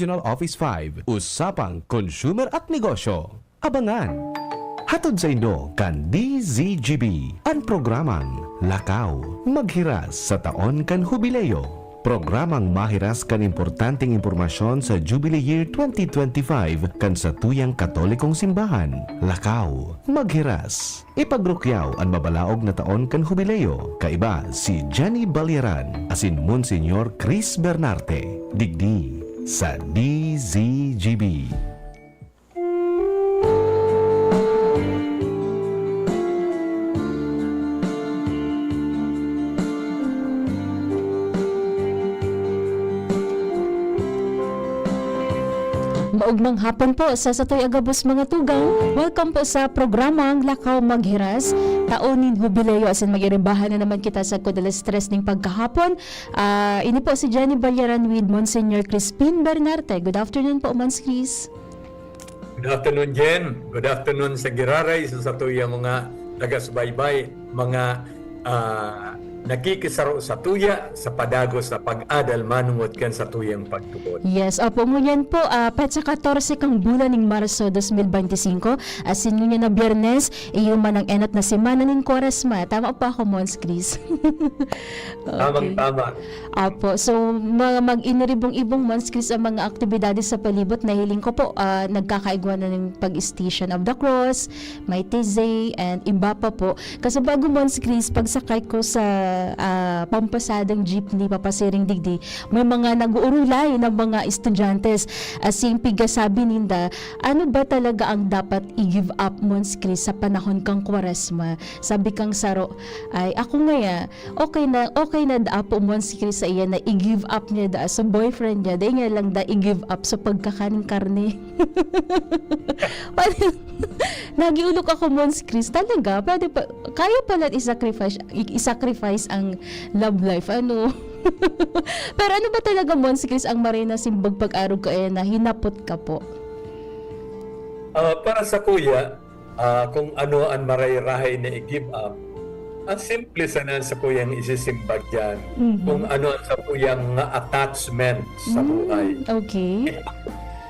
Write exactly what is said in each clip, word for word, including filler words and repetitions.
Regional Office five, Usapang Consumer at Negosyo. Abangan! Hatod saindo kan D Z G B an programang Lakaw Maghiras sa Taon kan Hubileo. Programang mahiras kan importanteng impormasyon sa Jubilee Year twenty twenty-five kan satuyang Katolikong Simbahan. Lakaw Maghiras. Ipagrukyaw an mabalaog na taon kan Hubileo, kaiba si Jenny Balyaran asin Monsignor Chris Bernarte, digdi sa D Z G B. Maugmang hapon po sa satoy a gabos, mga tugang. Welcome po sa programang Lakaw Maghiras, taon nin Hubileo, asin mag-iribahan na naman kita sagkod alas tres ning pagkahapon. Ah, ini po si Jenny Balyaran with Monsignor Crispin Bernarte. Good afternoon po, Mons Chris. Good afternoon, Jen. Good afternoon sa giraray, sa satuyang mga taga-subaybay, mga, ah, nakikisaro satuya sa padagos na pag-adal manongod kan satuyang pagtubod. Yes, opo, ngunyan po, ah, petsa katorse kang bulan ning Marso dos mil benti singko, asin ngunyan na Biyernes, iyo man ang enot na semana nin Kwaresma. Tama pa ako, Mons Chris? Okay. Tamang-tama. Apo. So, ma-, mag-iniribong-ibong, Mons Chris, ang mga aktibidades sa palibot. Nahiling ko po, ah, nagkakaigwa na ng pag-Station of the Cross, may tizay, and iba pa po. Kasi bago, Mons Chris, pagsakay ko sa, ah, pampasadang jeepney, papasiring digdi, may mga nag-uurulay na mga estudyante. As in, pigasabi ninda, "Ano ba talaga ang dapat i-give up, Mons Chris, sa panahon kan Kwaresma?" Sabi kan saro, "Ay, ako ngaya, okay na, okay na daa po, Mons Chris, sa iya na i-give up niya daa sa boyfriend niya, dai niya lang daa i-give up sa pagkakan nin karne." Parang, nagiulok ako, Mons Chris, talaga, pwede pa, kaya pala i-sacrifice, i-, i-sacrifice ang love life, ano? Pero ano ba talaga, Mons Chris, ang maray na simbag pag-arog kaya na hinapot ka po? Ah, para sakuya, ah, kung ano an maray-rahay na i-give up, ang simple sana an sakuyang isisimbag diyan, Mhm. kung ano an sakuyang mga attachment sa Hmm, buhay. Okay.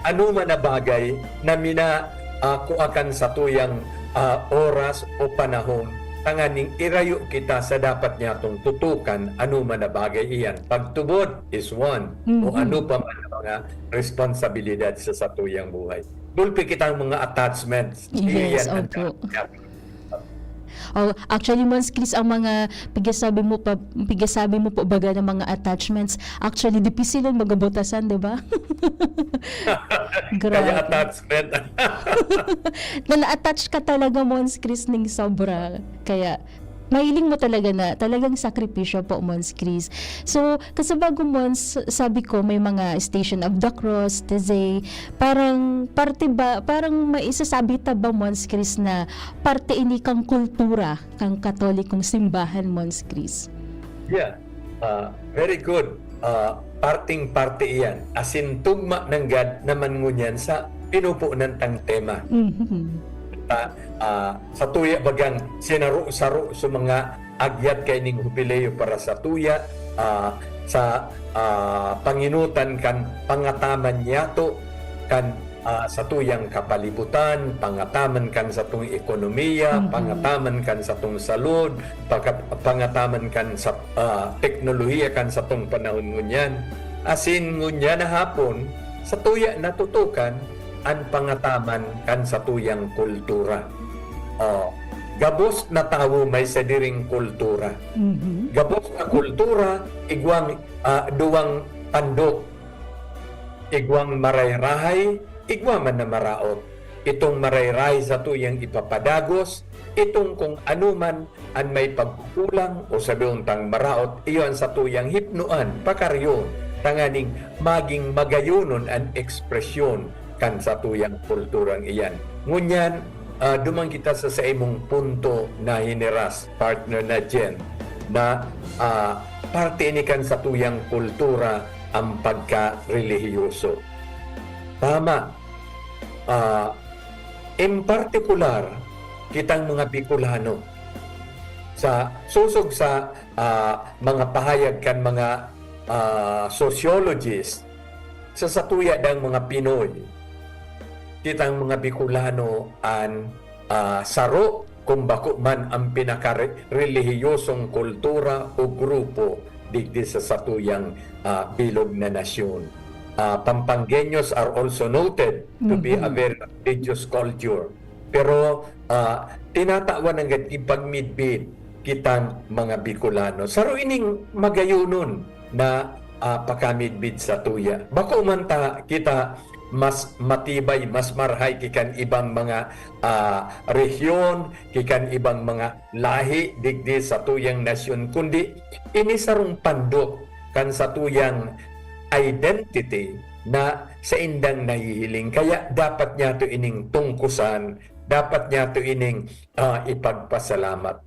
Ano man na bagay na mina-, ah, kua kan satuyang, ah, oras o panahon, tanganing irayo kita sa dapat niyatong tutukan, ano man na bagay iyan. Pagtubod is one, o Mhm. ano pa man ang mga responsibilidad sa satuyang buhay. Gulpi kitang mga attachments. Yes, Iyan ang opo. dapat. Oh, actually, Mons Chris, ang mga pigasabi mo pa, pigasabi mo po baga ng mga attachments, actually, dipisil ang magabutasan, di ba? Grabe. Kaya attachment. Na na-attach ka talaga, Mons Chris, ning sobra. Kaya, mahiling mo talaga na talagang sakripisyo po, Mons Chris. So, kasi bago, Mons, sabi ko, may mga Station of the Cross, Tizay, parang parte ba, parang maisasabi ta ba, Mons Chris, na parte ini kan kultura kan Katolikong Simbahan, Mons Chris? Yeah. Ah, very good. Ah, parteng-parte iyan. Asin tugma nanggad naman ngunyan sa pinupunan tang tema. Mhm. Ah, ah, satuya bagang sinaro-saro sa mga agyat kaining hubileo para satuya, ah, sa, ah, panginutan kan pangataman niyato kan, ah, satuyang kapalibutan, pangataman kan satong ekonomiya, Mhm. pangataman kan satong salud, pagka-, pangataman kan sa, ah, teknolohiya kan satong panahon ngunyan. Asin ngunyan na hapon, satuya natutukan an pangataman kan satuyang kultura. Oh, gabos na tawo may sadiring kultura. Mhm. Gabos na kultura, igwang, ah, duwang tandok. Igwang marayrahay, igwa man na maraot. Itong marayrahay satuyang ipapadagos, itong kung ano man an may pagkukulang o sabihon tang maraot, iyo an satuyang hipnoan, pakaryoon, tanganing maging magayonon an ekspresyon kan satuyang kulturang iyan. Ngunyan, ah, duman kita sa saimong punto na hiniras, partner na Jen, na, ah, parte ini kan satuyang kultura ang pagkarelihiyoso. Tama. Ah, en partikular, kitang mga Bicolano, sa sosog sa, ah, mga pahayag kan mga, ah, sociologist, Sa satuya dang mga Pinoy, kitang mga Bicolano an, ah, saro, kung bako man ang pinaka-re-, relihiyosong kultura o grupo digdi sa satuyang, ah, bilog na nasyon. Ah, Pampangueños are also noted to be a Mhm. very religious culture. Pero, ah, tinatawan nanggad ki pagmidbid kitang mga Bicolano. Saro ining magayonon na, ah, pakamidbid satuya. Bako man ta kita mas matibay, mas marahay ki kan ibang mga, ah, rehiyon, ki kan ibang mga lahi digdi satuyang nasyon, kundi ini sarong pandok kan satuyang identity na saindang nahihiling. Kaya dapat niyato ining tungkusan, dapat niyato ining, ah, ipagpasalamat.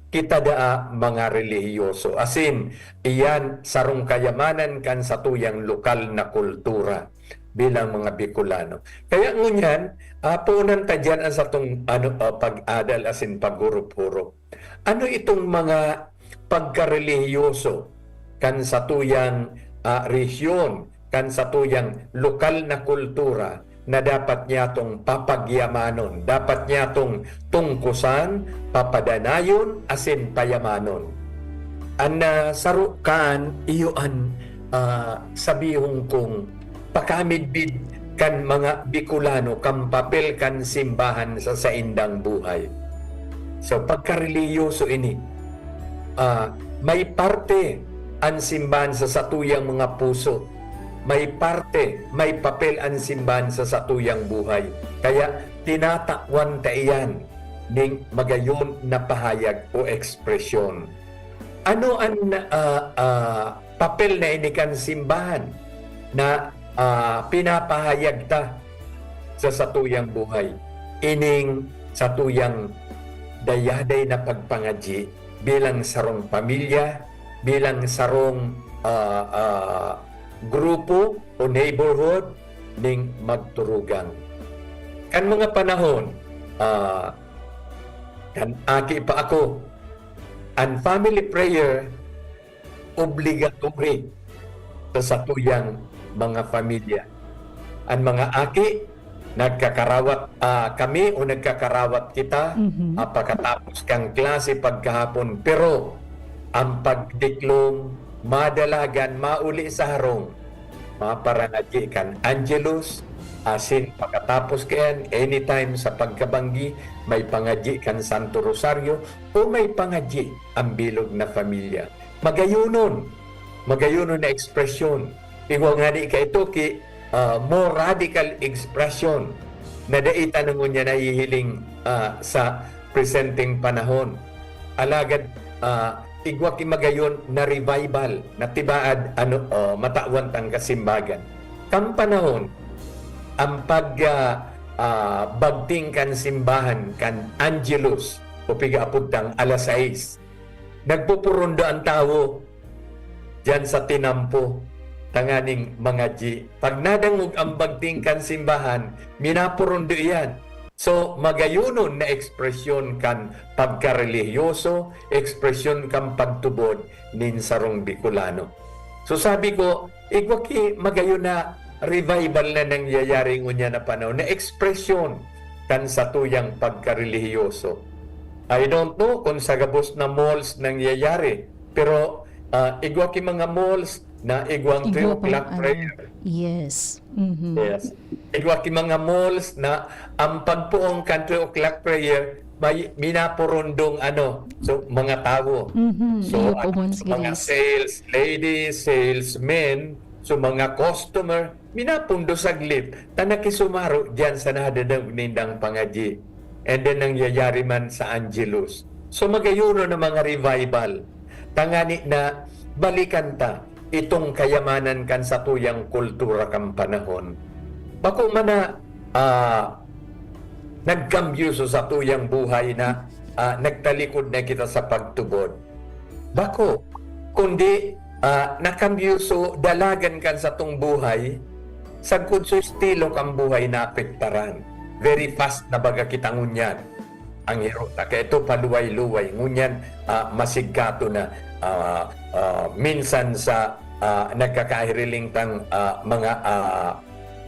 Kita daa mga relihiyoso, asin iyan sarong kayamanan kan satuyang lokal na kultura bilang mga Bicolano. Kaya ngunyan, ah, punan ta diyan ang satong, ano, ah, pag-adal asin paghurup-hurup. Ano itong mga pagkarelihiyoso kan satuyang, ah, rehiyon, kan satuyang lokal na kultura na dapat niyatong papagyamanon, dapat niyatong tungkusan, papadanayon, asin payamanon? An, ah, saro kan iyo an, ah, sabihon kong pakamidbid kan mga Bicolano kan papel kan simbahan sa saindang buhay. So, pagkarelihiyoso ini, ah, may parte an simbahan sa satuyang mga puso. May parte, may papel an simbahan sa satuyang buhay. Kaya tinatawan ta iyan ning magayon na pahayag o ekspresyon. Ano an, ah, ah, papel na ini kan simbahan na, ah, pinapahayag ta sa satuyang buhay? Ining satuyang dayaday na pagpangadyi bilang sarong pamilya, bilang sarong, ah, ah, grupo o neighborhood ning magturugang. Kan mga panahon, ah, kan aki pa ako, an family prayer obligatory sa satuyang mga pamilya. An mga aki, nagkakarawat, ah, kami o nagkakarawat kita, Mhm. ah, pakatapos kan klase pagkahapon. Pero ang pagdiklom, madalagan, mauli sa harong, maparangadyi kan Angelus, asin pakatapos kaiyan, anytime sa pagkabanggi, may pangadyi kan Santo Rosario o may pangadyi ang bilog na pamilya. Magayonon, magayonon na ekspresyon. Igwa ngani kaito ki, ah, more radical expression na dai ta na ngunyan nahihiling, ah, sa presenteng panahon. Alagad, ah, igwa ki magayon na revival na tibaad, ano, oh, matawan tang kasimbagan. Kan panahon, ang pag, ah, ah, bagting kan simbahan kan Angelus, o pigaapod tang alas sais, nagpupurundo an tawo diyan sa tinampo tanganing mangadyi. Pag nadangog ang bagting kan simbahan, minapurundo iyan. So, magayonon na ekspresyon kan pagkarelihiyoso, ekspresyon kan pagtubod nin sarong Bicolano. So, sabi ko, igwa ki magayon na revival na nangyayari ngunyan na panahon, na ekspresyon kan satuyang pagkarelihiyoso. I don't know kung sa gabos na malls nangyayari, pero, ah, igwa ki mga malls na igwang three Igwa pang o'clock ano. prayer. Yes. Mhm. Yes. Igwa ki mga malls na ang pagpoon kan three o'clock prayer, may minapurundong ano, so, mga tawo. Mhm. So, Iyo at po, Mons mga Grace. sales ladies, salesmen, so, mga customer, minapundo saglit, ta nakisumaro diyan sa nadadangog nindang pangadyi. And then, nangyayari man sa Angelus. So, magayonon na mga revival. Tangani na balikan ta itong kayamanan kan satuyang kultura kan panahon. Bako man na, ah, nagkambyo sa satuyang buhay na, ah, nagtalikod na kita sa pagtubod. Bako, kundi, ah, nakambyo so dalagan kan satong buhay, sagkod so estilo kan buhay naapektaran. Very fast na baga kita ngunyan. Ang hiro ta kaito paluway-luway, ngunyan, ah, masigkato na, ah, ah, minsan sa ah, nagkakahiriling tang, ah, mga, ah,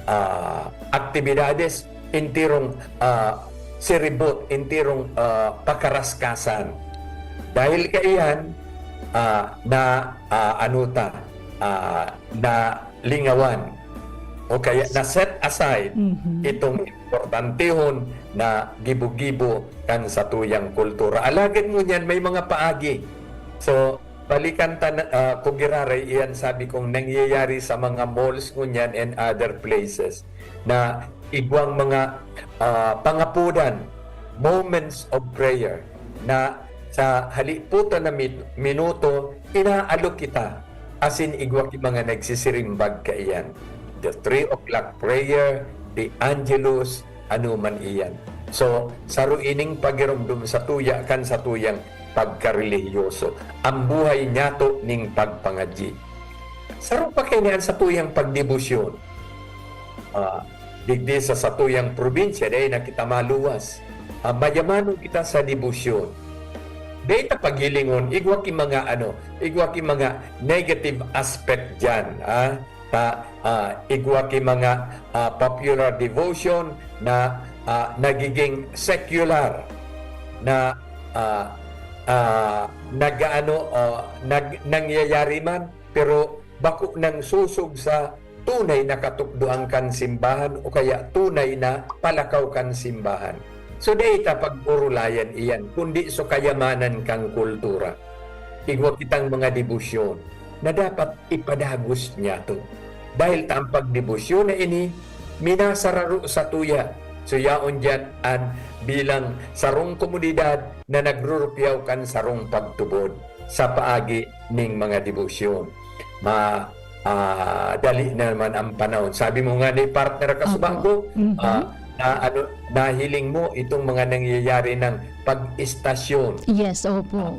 ah, aktibidades, enterong, ah, siribot, enterong, ah, pakaraskasan. Dahil kaiyan, ah, na, ah, ano ta, ah, na lingawan o kaya na set aside Mhm. itong importantehon na gibo-gibo kan satuyang kultura. Alagad ngunyan may mga paagi. So, balikan ta na, ah, kung giraray, iyan sabi kong nangyayari sa mga malls ngunyan and other places na igwang mga, ah, pangapodan, moments of prayer, na sa haliputan na mit-, minuto, inaalok kita, asin igwa ki mga nagsisirimbag kaiyan. The three o'clock prayer, the Angelus, ano man iyan. So, saro ining pagiromdom satuya kan satuyang pagkarelihiyoso, ang buhay nyato ning pagpangadyi. Saro pa kaini an satuyang pagdebosyon. Ah, digdi sa satuyang probinsya, dai na kita maluwas. Ah, mayamanon kita sa debosyon. Dai ta paghilingon, igwa ki mga ano, igwa ki mga negative aspect diyan, ah. Ta, ah, igwa ki mga, ah, popular devotion na, ah, nagiging secular, na, ah, ah, nag-aano, ah, nag-, nangyayari man, pero bako nang sosog sa tunay na katukdoan kan simbahan o kaya tunay na palakaw kan simbahan. So, dai ta pag-orolayan iyan, kundi so kayamanan kan kultura. Igwa kitang mga debosyon na dapat ipadagos nyato. Dahil ta ang pagdebosyon na ini, minasararo satuya. So, yaon diyan an bilang sarong komunidad na nagrurupyaw kan sarong pagtubod sa paagi ning mga debosyon. Ma-, ah, dali na naman ang panahon. Sabi mo nga ni partner kasubago, Opo. Mhm. ah, na ano, nahiling mo itong mga nangyayari ng pag-istasyon. Yes, opo.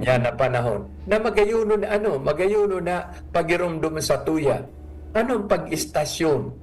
Yan na panahon. Na magayunon, ano, magayunon na pagiromdom satuya. Anong pag-istasyon?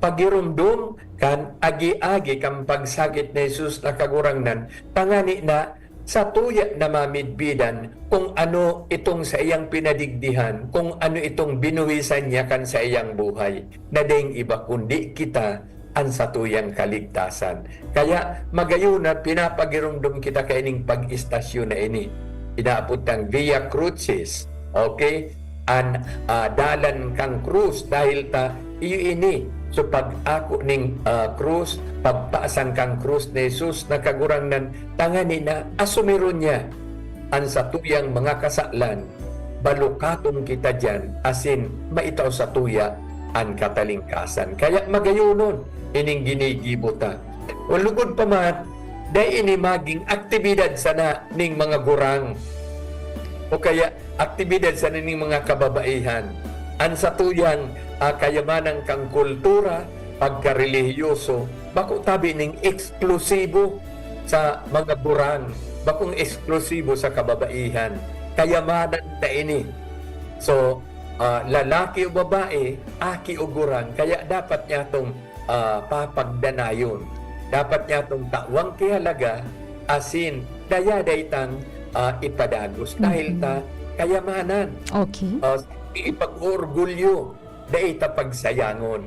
Pagiromdom kan agi-agi kan pagsakit ni Jesus na Kagurangnan, tangani na satuya na mamidbidan kung ano itong saiyang pinadigdihan, kung ano itong binuhisan niya kan saiyang buhay, na daing iba kundi kita, an satuyang kaligtasan. Kaya magayon na pinapagiromdom kita kaining pag-istasyon na ini. Inaapod tang Via Crucis, okay? An, ah, dalan kan krus, dahil ta iyo ini. So, pag-ako ning, ah, krus, pagpasang kan krus ni Jesus na Kagurangnan, tangani na asumiron niya an satuyang mga kasalan, balukaton kita diyan, asin maitao satuya an katalingkasan. Kaya magayonon ining ginigibo ta. O lugod pa man, dai ini magin aktibidad sana ning mga gurang o kaya aktibidad sana ning mga kababaihan. An satuyang, ah, kayamanan kan kultura, pagkarelihiyoso, bako tabi ning eksklusibo sa mga gurang, bakong eksklusibo sa kababaihan. Kayamanan ta ini. So, ah, lalaki o babae, aki o gurang, kaya dapat niyatong, ah, papagdanayon. Dapat niyatong tawang kihalaga, asin daya-daya tang, ah, ipadagos. Dahil Mhm. ta kayamanan. Okay. Ah, ipag-orgulyo, dai ta pagsayangon.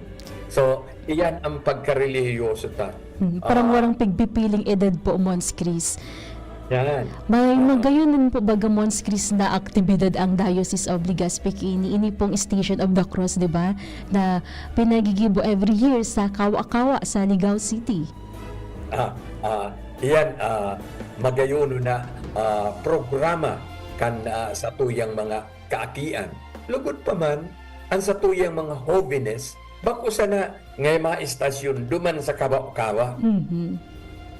So, iyan ang pagkarelihiyoso ta. Hmm, parang Ah. warang pigpipiling edad po, Mons Chris. Yan. May Ah. magayon po baga, Mons Chris, na aktibidad ang Diocese of Legazpi kaini, ini pong Station of the Cross, di ba? Na pinagigibo every year sa Kawa-Kawa sa Ligao City. Ah, ah, iyan, ah, magayon na, ah, programa kan, ah, satuyang mga kaakian. Lugod pa man, an satuyang mga hobenes, bako sana ngaya maistasyon duman sa Kawa-Kawa. Mhm.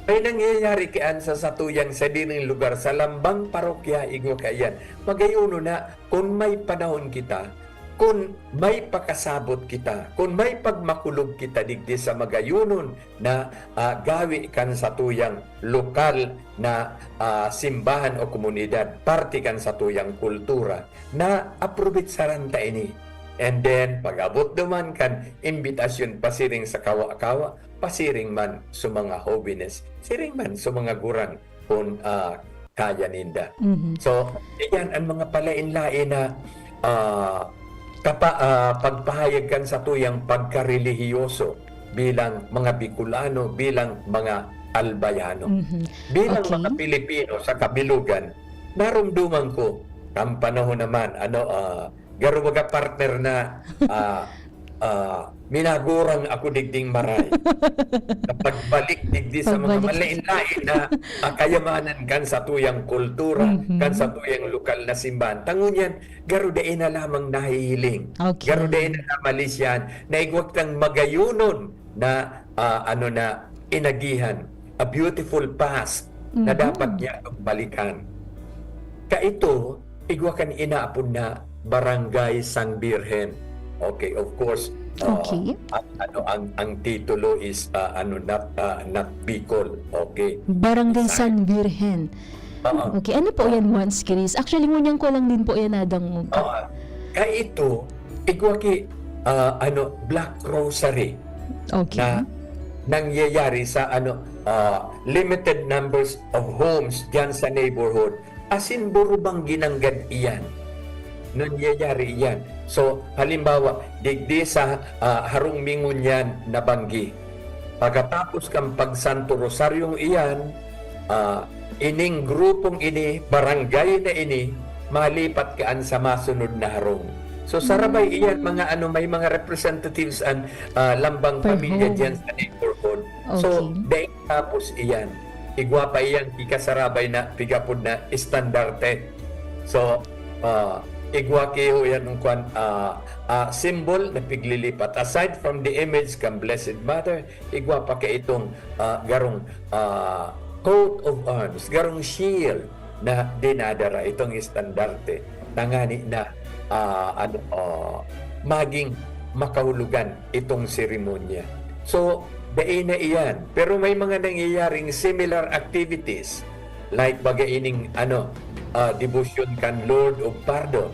May nangyayari kaiyan sa satuyang sadiring lugar, sa lambang parokya, igwa kaiyan. Magayon na, kun may panahon kita, kun may pakasabot kita, kun may pagmakulog kita digdi sa magayonon na, ah, gawi kan satuyang lokal na, ah, simbahan o komunidad, parte kan satuyang kultura, na aprobetsaran ta ini. And then, pag-abot duman kan imbitasyon pasiring sa Kawa-Kawa, pasiring man sa mga hobenes, siring man sa mga gurang, kun, ah, kaya ninda. Mhm. So, iyan ang mga palain-lain na, ah, kapa ah, pagpahayag kan satuyang pagkarelihiyoso bilang mga Bicolano, bilang mga Albayano. Mhm. Bilang mga Okay. Pilipino sa kabilugan, narumduman ko, kan panahon naman, ano, ah, garo baga partner na, ah, ah, minagurang ako digding maray. Sa pagbalik digdi sa mga Pagbalik. Malain-lain na, ah, kayamanan kan satuyang kultura, Mhm. kan satuyang lokal na simbahan. Ta ngunyan, garo dai na lamang nahihiling. Okay. Garo dai na namalisyan na igwa kitang magayunon na, ah, ano na, inagihan. A beautiful past na Mhm. dapat niya balikan. Kaito, igwa kan inaapod na Barangay San Birhen. Okay, of course, ah, Okay. ang, ano, ang, ang titulo is, ah, ano, not, ah, not Bicol. Okay. Barangay Sa San Birhen. Oo. Okay, ano po Oo. yan, Mons Chris? Actually, ngunyan ko lang din po yan nadangog. Oo. Kaito, igwa ki, ah, ano, Black Rosary Okay. na nangyayari sa, ano, ah, limited numbers of homes diyan sa neighborhood. Asin burubang ginanggad iyan. Nangyayari iyan. So, halimbawa, digdi sa, ah, harong mi ngunyan na banggi. Pagkatapos kan pagsanto rosaryong iyan, ah, ining grupong ini, barangay na ini, malipat kaan sa masunod na harong. So, sarabay iyan, mga ano, may mga representatives an, ah, lambang Per pamilya home. diyan sa neighborhood. So, Okay. dai tapos iyan. Igwa pa iyan, ika sarabay na, pigapod na estandarte. So, ah, igwa ki ho yan ng kwan, ah, ah, symbol na piglilipat. Aside from the image kan Blessed Mother, igwa pa kaitong, ah, garong, ah, coat of arms, garong shield na dinadara itong estandarte. Tangani na, ah, ano, ah, maging makahulugan itong seremonya. So, dai na iyan. Pero may mga nangyayaring similar activities, like baga ining, ano, ah, devotion kan Lord of Pardon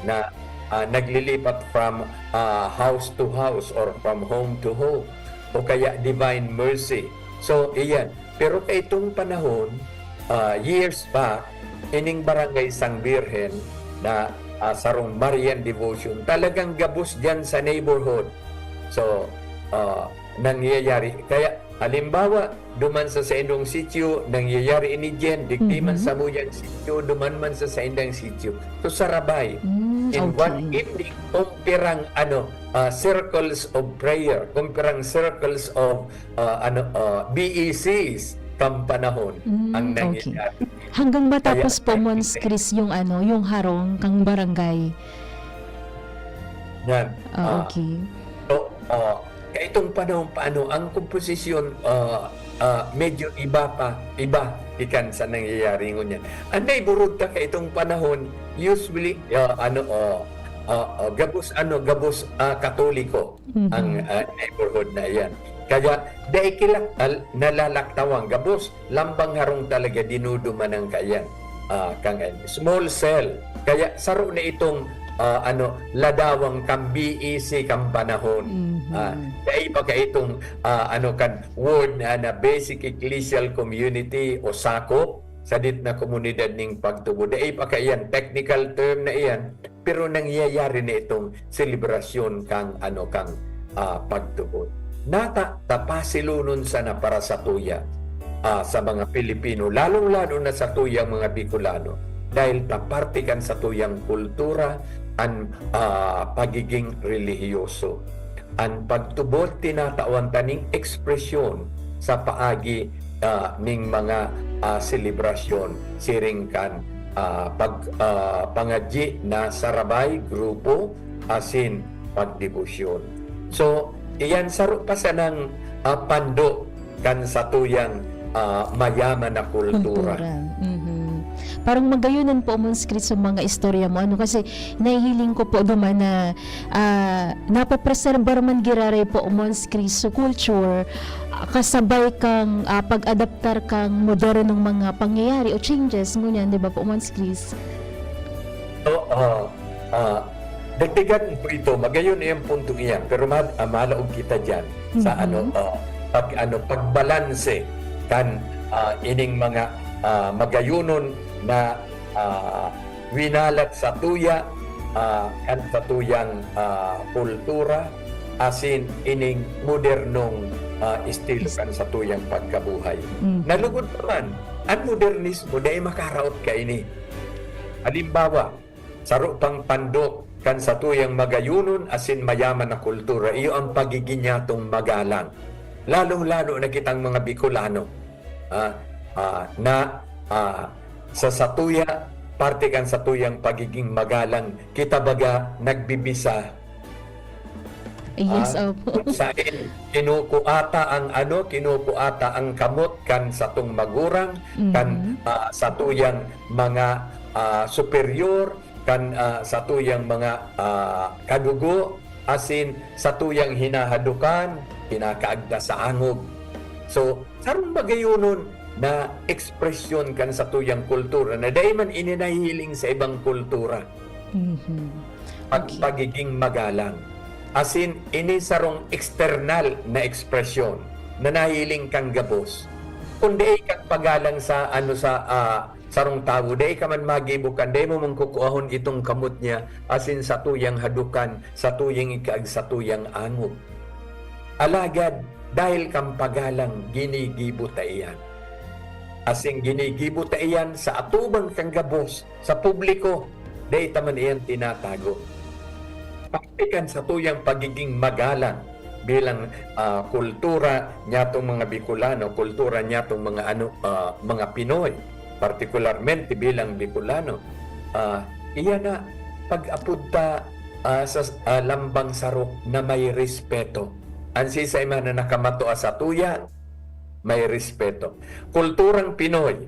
na, ah, naglilipat from, ah, house to house or from home to home, o kaya Divine Mercy. So, iyan. Pero kaitong panahon, ah, years back, ining Barangay Sang Birhen na, ah, sarong Marian devotion, talagang gabos diyan sa neighborhood. So, ah, nangyayari. Kaya, halimbawa, duman sa saindong sitio, nangyayari ini diyan, digdi man Mhm. sa muyang sitio, duman man sa saindang sitio. So, sarabay. Mm, In one okay. evening, kung pirang, ano, ah, circles of prayer, kung pirang circles of, ah, ano, ah, B E Cs kan panahon Mm, ang okay. nangyayari. Hanggang matapos Kaya po, Mons Chris, yung ano, yung harong kang barangay? Yan. Ah, Ah, okay. so, ah, kaitong panahon pa, ano, ang komposisyon, ah, ah, medyo iba pa, iba ikan sa nangyayari ngunyan. Ang neighborhood ta kaitong panahon, usually, ah, ano, oh, ah, ah, gabos, ano, gabos, ah, Katoliko Mhm. ang, ah, neighborhood na iyan. Kaya, dai kila-, al-, nalalaktawan, gabos, lambang harong talaga dinudumanan kaiyan, ah, kan small cell. Kaya saro na itong, ah, ano, ladawang kan B E C kan panahon. Mhm. Ah, dai pa kaitong, ah, ano, kan word na, na basic ecclesial community o sakop, sadit na komunidad ning pagtubod. Dai pa kaiyan, technical term na iyan. Pero nangyayari na itong selebrasyon kan, ano, kan, ah, pagtubod. Nata, ta pasilonon sana para satuya, ah, sa mga Pilipino, lalong-lalo na satuyang mga Bicolano, dahil ta parte kan satuyang kultura an, ah, pagiging relihiyoso. An pagtubod tinatawan ta ning ekspresyon sa paagi, ah, ning mga, ah, selebrasyon siring kan, ah, pag, ah, pangadyi na sarabay, grupo, asin pagdebosyon. So, iyan saro pa sanang, ah, pando kan satuyang, ah, mayaman na kultura. Kultura. Mhm. Parang magayonan po, Mons Chris, sa mga istorya mo, ano, kasi nahihiling ko po duman na, ah, napopreserbar man giraray po, Mons Chris, so culture, ah, kasabay kang, ah, pag-adaptar kang modernong mga pangyayari o changes, ngunyan, di ba po, Mons Chris? Oo. Ah, dagdagan ko ito, magayon na yung punto iyan, pero ma-, ah, malaog kita dyan sa Mhm. ano, ah, pag, ano, pagbalanse kan, ah, ining mga, ah, magayonon na, ah, winalat sa tuya, ah, kan satuyang, ah, kultura, asin ining modernong, ah, estilo kan satuyang pagkabuhay. Mhm. Nalugod pa man, an modernismo dai makaraot kaini. Halimbawa, saro pang pandok kan satuyang magayonon asin mayaman na kultura, iyo an pagigin nyatong magalang. Lalong-lalo na kitang mga Bicolano, ah, ah, na, ah, sa satuya, parte kan satuyang pagiging magalang, kita baga nagbibisa. Yes, ah, opo. Kung saen kinukuata ang ano, kinukuata ang kamot kan satong magurang, kan, mhm, ah, satuyang mga, ah, superior, kan, ah, satuyang mga, ah, kadugo, asin satuyang hinahadokan, kinakaagda sa angog. So, sarong magayonon na ekspresyon kan satuyang kultura na dai man ini nahihiling sa ibang kultura. Mhm. Pag-, okay, pagiging magalang. Asin, ini sarong eksternal na ekspresyon na nahiling kan gabos. Kun dai ka pagalang sa, ano, sa, ah, sarong tawo, dai ka man magibo kan, dai mo man kukuahon itong kamot niya, asin satuyang hadokan, satuyang ikaag, satuyang angog. Alagad, dahil kan pagalang, ginigibo ta iyan. Asin ginigibo ta iyan sa atubang kan gabos, sa publiko, dai ta man iyan tinatago. Parte kan satuyang pagiging magalang bilang, ah, kultura nyatong mga Bicolano, kultura nyatong mga ano, ah, mga Pinoy, partikularmente bilang Bicolano. Ah, iyan na pag-apod ta, ah, sa, ah, lambang saro na may respeto. An siisay man na nakamato sa satuya, may respeto. Kulturang Pinoy,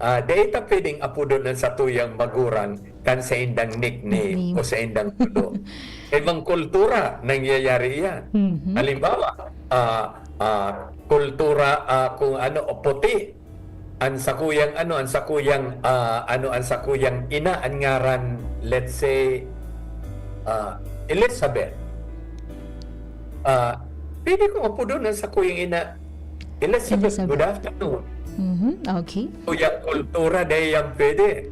ah, dai ta pwedeng apodon an satuyang magurang kan saindang nickname, nickname, o saindang tudo. Sa ibang kultura, nangyayari iyan. Mhm. Halimbawa, ah, ah, kultura, ah, kung ano, o puti, an sakuyang ano, an sakuyang, ah, ano, an sakuyang ina, an ngaran, let's say, ah, Elizabeth. Ah, pwede kong apodon an sakuyang ina, "Elizabeth, Elizabeth, good afternoon." Mhm, okay. Kuyang kultura, dai yan pwede.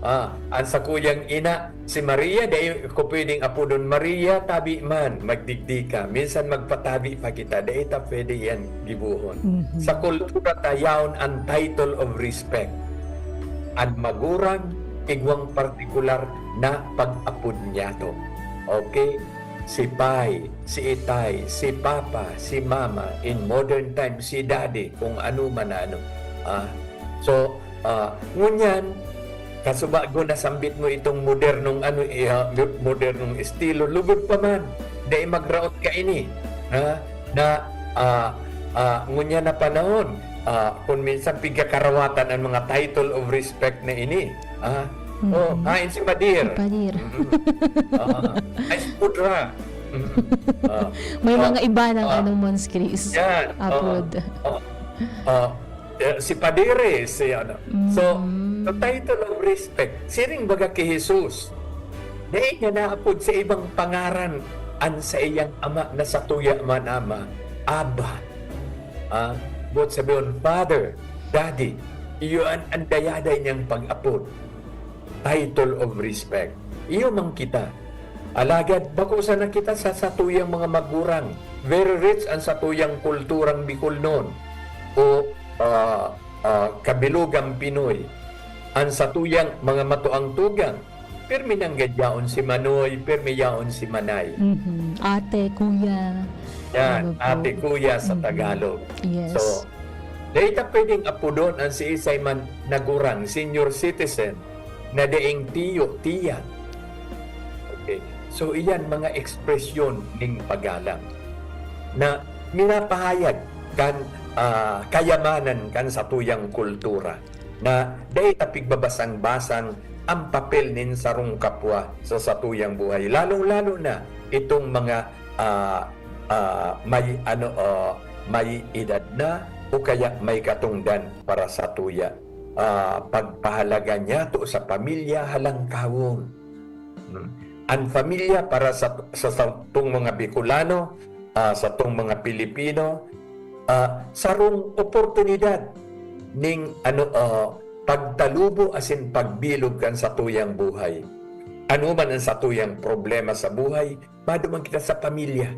Ah, an sakuyang ina, si Maria, dai ko pwedeng apodon, "Maria, tabi man, magdigdi ka." Minsan magpatabi pa kita, dai ta pwede yan gibohon. Mhm. Sa kultura ta, yaon an title of respect. An magurang, igwang partikular na pag-apod niyato. Okay? Si Pay, si Itay, si Papa, si Mama, in modern times, si Daddy, kung ano man na ano. Ah, so, ah, ngunyan, kasubago nasambit mo itong modernong ano, eh, ah, modernong estilo, lugod pa man, dai magraot kaini, ha? Na, ah, ah, ngunyan na panahon, ah, kun minsan pigkakarawatan an mga title of respect na ini, ah, "Oh, mm, hain si Padir?" Si Padir. Mm. Ah, "Ay, si Pudra." Mm. Ah, may, ah, mga iba ng, ah, ano, Mons Chris, yan, ah, apod. Ah, ah, eh, si Padre, si ano. So, mm, the title of respect, siring baga ki Jesus, dai niya naapod sa ibang pangaran an saiyang Ama na satuya man, Ama, Abba. Ah, boot sabihon, Father, Daddy, iyo an, an dayaday niyang pag-apod. Title of respect. Iyo man kita. Alagad bako sana kita sa satuyang mga magurang. Very rich an satuyang kulturang Bicolnon o, ah, ah, kabilogang Pinoy. An satuyang mga matuang tugang, pirmi nanggad yaon si Manoy, pirmi yaon si Manay. Mhm. Ate, kuya. Yan, ano po? Ate, kuya sa, mhm, Tagalog. Yes. So, dai ta pwedeng apodon an siisay man na gurang, senior citizen, na daing tiyo, tiya. Okay. So, iyan mga ekspresyon ning paggalang na minapahayag kan, ah, kayamanan kan satuyang kultura na dai ta pigbabasang-basang an papel nin sarong kapwa sa satuyang buhay, lalong-lalo na itong mga, ah, ah, may ano, ah, may edad na o kaya may katongdan para satuya. Ah, pagpahalaga niyato sa pamilya halangkawon. Hmm. An pamilya para sa, sa satong mga Bicolano, ah, satong mga Pilipino, ah, sarong oportunidad ning ano, ah, pagtalubo asin pagbilog kan satuyang buhay. Ano man ang satuyang problema sa buhay, maduman kita sa pamilya.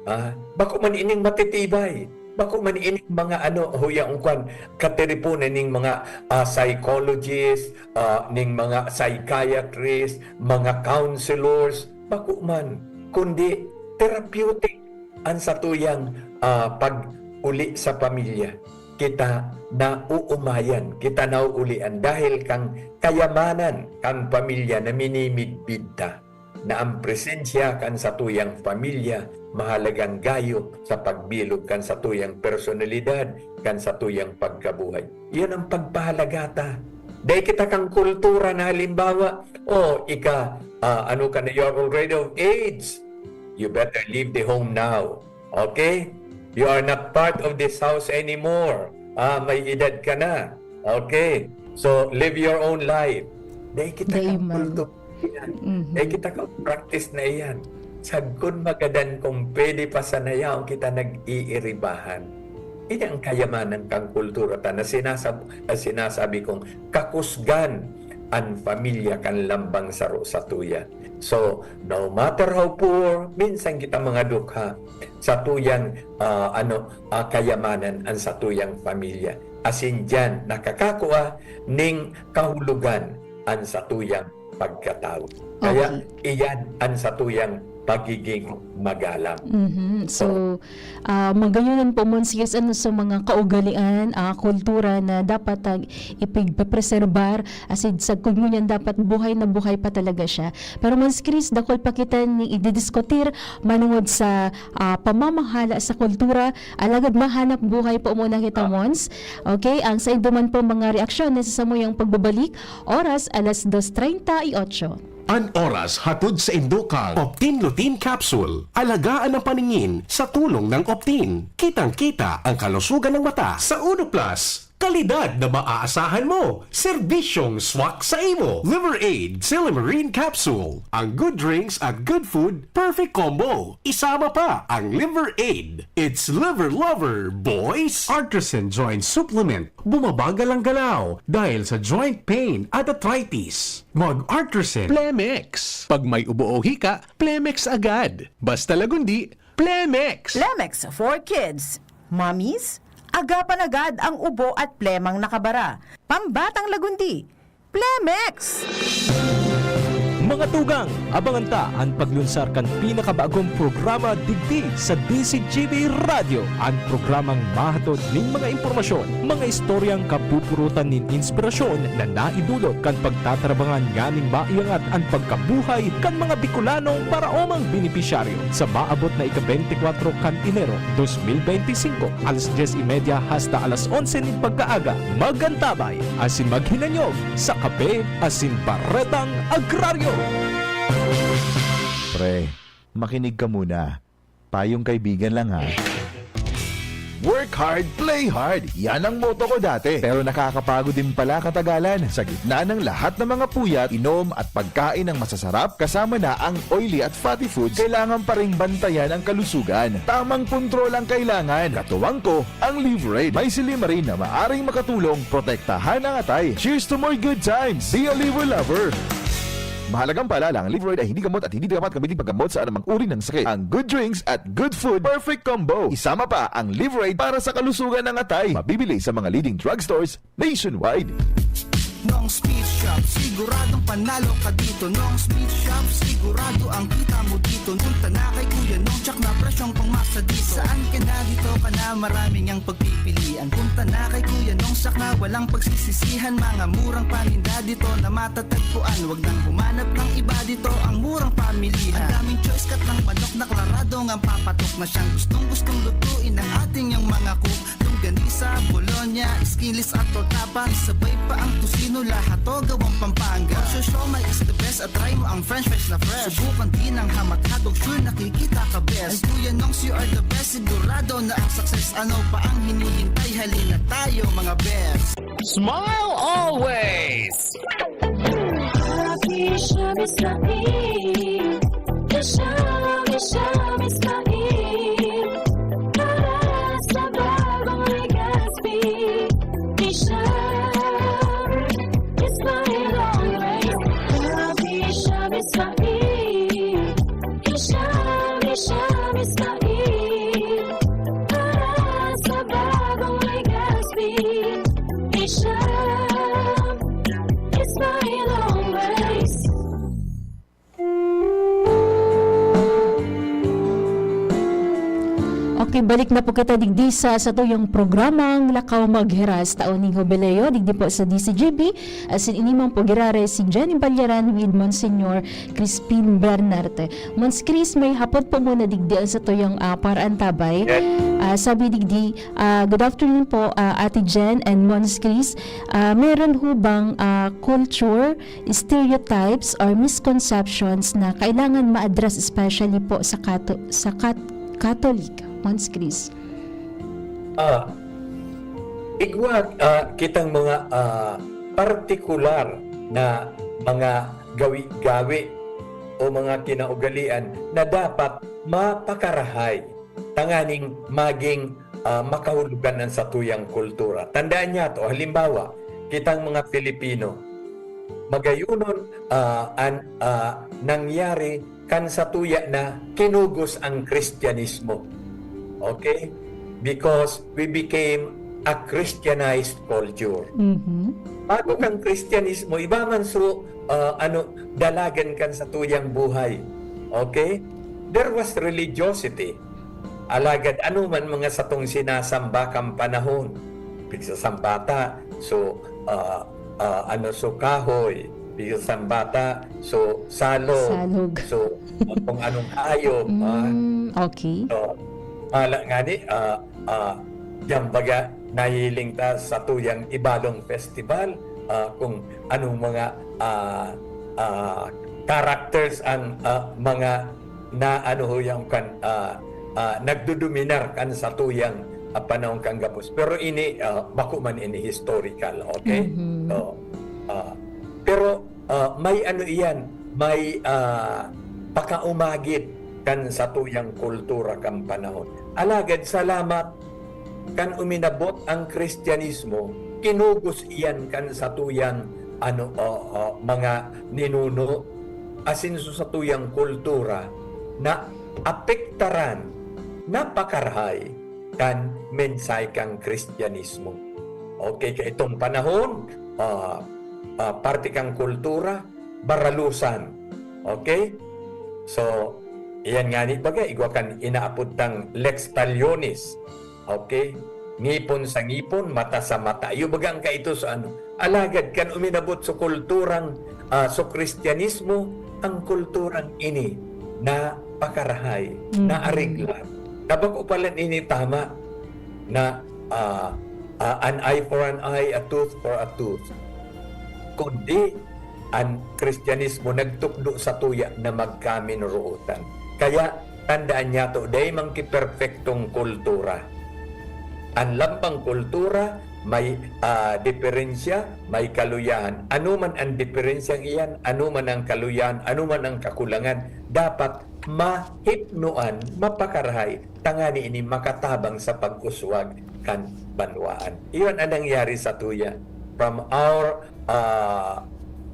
Ah, bako man ining matitibay. Bako man ining mga ano, huya ang kwan, katiriponan ning mga, ah, psychologist, ah, ning mga psychiatrist, mga counselors. Bako man, kundi therapeutic ang satuyang, ah, pag-uli sa pamilya. Kita nauumayan, kita nauulian dahil kang kayamanan kang pamilya na minimidbid ta, na ang presensya kan satuyang pamilya mahalagang gayo sa pagbilog kan satuyang personalidad, kan satuyang pagkabuhay. Iyan ang pagpahalaga ta. Dai kita kan kultura na halimbawa, "Oh, ika, ah, ano ka na, you're already of age. You better leave the home now. Okay? You are not part of this house anymore. Ah, may edad ka na. Okay? So, live your own life." Dai kita Dai kan man. kultura iyan. Mhm. Dai kita kan practice na iyan. Sagkod magadan kung pwede pa sana yaon kita nag-iiribahan. Ini ang kayamanan kan kultura ta na sinasab-, na sinasabi kong kakusgan an pamilya kan lambang saro satuya. So, no matter how poor, minsan kita mga dukha, satuyang, ah, ano, ah, kayamanan an satuyang pamilya. Asin diyan, nakakakua ning kahulogan an satuyang pagkatawo. Kaya Okay. iyan an satuyang pagiging magalang. Mhm. So, ah, maganyan po, Mons Chris, ano sa mga kaugalian, ah, kultura na dapat, ah, ipigpapreserbar, asin sagkod ngunyan dapat buhay na buhay pa talaga siya. Pero, Mons Chris, dakul pa kita ning ididiskutir manongod sa, ah, pamamahala sa kultura, alagad mahanap buhay po muna kita, Ah. Mons. Okay, ang saindo man po mga reaksyon na sa samuyang pagbabalik, oras, alas dos treinta y ocho. An oras hatod saindo kan Optin Lutein Capsule. Alagaan ang paningin sa tulong ng Optin. Kitang-kita ang kalusugan ng mata. Sa Uno Plus, kalidad na maaasahan mo. Serbisyong swak sa imo. Liver Aid, Silymarin Capsule. Ang good drinks at good food, perfect combo. Isama pa ang Liver Aid. It's Liver Lover, boys! Artisan Joint Supplement. Bumabagal ang galaw dahil sa joint pain at arthritis. Mag-Artisan Plemex. Pag may ubo o hika, Plemex agad. Basta Lagundi, Plemex. Plemex for kids. Mommies, agapan agad ang ubo at plemang nakabara. Pambatang Lagundi, Plemex! Mga tugang, abangan ta an paglunsar kan pinakabagong programa digdi sa D Z G B Radyo, an programang mahatod nin mga impormasyon, mga istoryang kapupurutan nin inspirasyon na naidulot kan pagtatarabangan nganing maiangat an pagkabuhay kan mga Bicolanong paraomang benepisyaryo. Sa maabot na ika-beintikwatro kan Enero, dos mil beintisinko, alas dyes y media hasta alas onse nin pagkaaga, mag-antabay asin maghinanyog sa Kape asin Baretang Agraryo. Pre, makinig ka muna. Payong kaibigan lang, ha. Work hard, play hard. Yan ang motto ko dati. Pero nakakapagod din pala katagalan. Sa gitna ng lahat ng mga puyat, inom at pagkain ng masasarap, kasama na ang oily at fatty foods, kailangan pa ring bantayan ang kalusugan. Tamang kontrol ang kailangan. Katuwang ko, ang Liverade. May silymarin na maaring makatulong protektahan ang atay. Cheers to more good times! Be a Liver Lover! Mahalagang paalala, ang Liverade ay hindi gamot at hindi dapat gamitin paggamot sa anumang uri ng sakit. Ang good drinks at good food, perfect combo. Isama pa ang Liverade para sa kalusugan ng atay. Mabibili sa mga leading drugstores nationwide. Nong's Meat Shop, siguradong panalo ka dito. Nong's Meat Shop, sigurado ang kita mo dito. Punta na kay Kuya Nong, tsak na presyong pangmasa dito. Saan ka na, dito ka na, maraming ang pagpipilian. Punta na kay Kuya Nong, saka walang pagsisisihan. Mga murang paninda dito na matatagpuan. Wag nang humanap ng iba, dito ang murang pamilihan. Ang daming choice, cut ng manok na klaradong ang papatok na siyang gustong-gustong lutuin ng ating yang mga cook. Longganisa, bologna, skinless at torta pa. Isabay pa ang tocino, lahat to gawang Pampanga. Ang siomai is the best at try mo ang french fries na fresh. Subukan din ang ham at hotdog, sure nakikita ka best. And Kuya Nongs, you are the best, sigurado na ang success. Ano pa ang hinihintay? Halina tayo, mga best. Smile always! Happy Showbiz Lamin. Showbiz, Showbiz Lamin. Para sa bagong Legazpi. Isha is my always. Happy Showbiz Okay, balik na po kita digdi sa satuyang programang Lakaw Maghiras, taon ning Hubileo, digdi po sa D C G B. Asin ini man po giraray si Jenny Ballaran with Monsignor Crispin Bernarte. Mons Chris, may hapot po muna digdi ang satuyang, ah, paraantabay. Yes. Ah, sabi digdi, ah, "Good afternoon po, ah, Ate Jen and Mons Chris. Ah, meron ho bang, ah, culture, stereotypes or misconceptions na kailangan ma-address, especially po sa Cato-, sa Cat-, Catholic, Mons Chris?" Ah, igwa, ah, kitang mga, ah, partikular na mga gawi-gawi o mga kinaugalian na dapat mapakarahay tanganing maging, ah, makahulugan an satuyang kultura. Tandaan niyato, halimbawa, kitang mga Pilipino, magayonon, ah, an, ah, nangyari kan satuya na kinugos ang Kristyanismo. Okay? Because we became a Christianized culture. Mhm. Bago kan Kristyanismo, iba man so, ah, ano, dalagan kan satuyang buhay. Okay? There was religiosity. Alagad ano man mga satong sinasamba kan panahon, pigsasamba ta, so, ah, ah, ano, so kahoy, pigsasamba ta, so salog, Salog. so kung anong hayop, ah. Mm, okay. So, ala nga ni, ah, ah, diyan baga nahiling ta sa tuyang Ibalong Festival, ah, kung anong mga, ah, ah, characters ang, ah, mga na ano ho yung kan, ah, ah, nagdodominar kan satuyang, ah, panahon kan gabos. Pero ini, ah, bako man ini historical, okay? Mhm. So, ah, pero, ah, may ano iyan, may, ah, pakaumagit kan satuyang kultura kan panahon. Alagad salamat, kan uminabot ang Kristyanismo, kinugos iyan kan satuyang, ano, o, o, mga ninuno, asin sa satuyang kultura na apektaran, napakarahay kan mensahe kan Kristyanismo. Okay, kaitong panahon, ah, ah, parte kan kultura, baralusan. Okay? So, iyan nga ni baga, igwa kan inaapod tang lex talionis. Okay? Ngipon sa ngipon, mata sa mata. Iyo baga ang kaito sa ano. Alagad kan uminabot sa kulturang, ah, sa Kristyanismo, ang kulturang ini na pakarahay, Mhm. na ariglan. Na bako pala ini tama na, ah, ah, an eye for an eye, a tooth for a tooth. Kundi, an Kristyanismo nagtukdo sa tuya na magkaminurootan. Kaya, tandaan niyato, dai man ki perpektong kultura. An lambang kultura may, ah, diferensya, may kaluyahan. Ano man an diferensyang iyan, ano man ang kaluyahan, ano man ang kakulangan, dapat mahipnoan, mapakarahay, tangani ini makatabang sa pag-uswag kan banwaan. Iyon an nangyari sa tuya. From our, ah,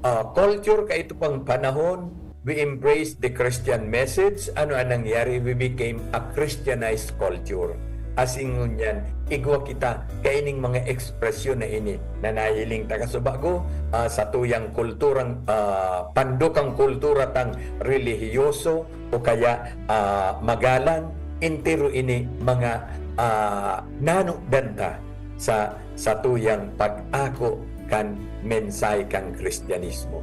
ah, culture kaito pang panahon, we embrace the Christian message. Ano an nangyari? We became a Christianized culture. Asin ngunyan, igwa kita kaining mga ekspresyon na ini na nahiling ta kasubago, ah, sa tuyang kulturang, ah, pandok ang kultura tang relihiyoso o kaya, ah, magalang, entero ini mga, ah, nanukdan ta sa, sa tuyang pag-ako kan mensahe kan Kristyanismo.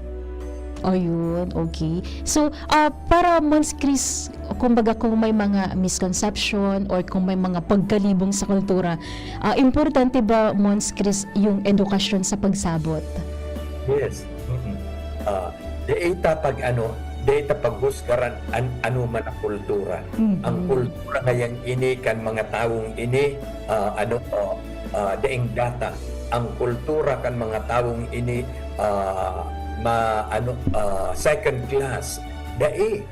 Ayun, okay. So, ah, para Mons Chris, kumbaga kung may mga misconception or kung may mga pagkalibong sa kultura, ah, importante ba, Mons Chris, yung edukasyon sa pagsabot? Yes. Mm-mm. Ah, dai ta pag ano, dai ta paghusgaran an ano man ang kultura. Mhm. Ang kultura ngayang ini kan mga tawong ini, ah, ano, oh, ah, daing data. Ang kultura kan mga tawong ini, ah, ma-, ano, ah, second class. Dai.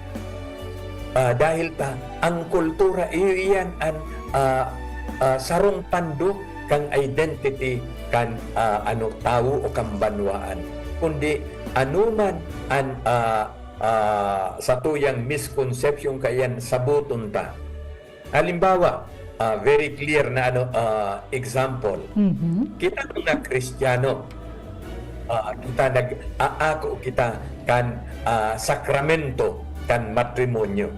Ah, dahil ta, ang kultura, iyo iyan an, ah, ah, sarong pandok kan identity kan, ah, ano, tawo o kan banwaan. Kundi, ano man an, ah, ah, satuyang misconception kaiyan, saboton ta. Halimbawa, ah, very clear na ano, ah, example. Mhm. Kita mga Kristiyano, ah, kita nag-aako kita kan, ah, sakramento kan matrimonyo.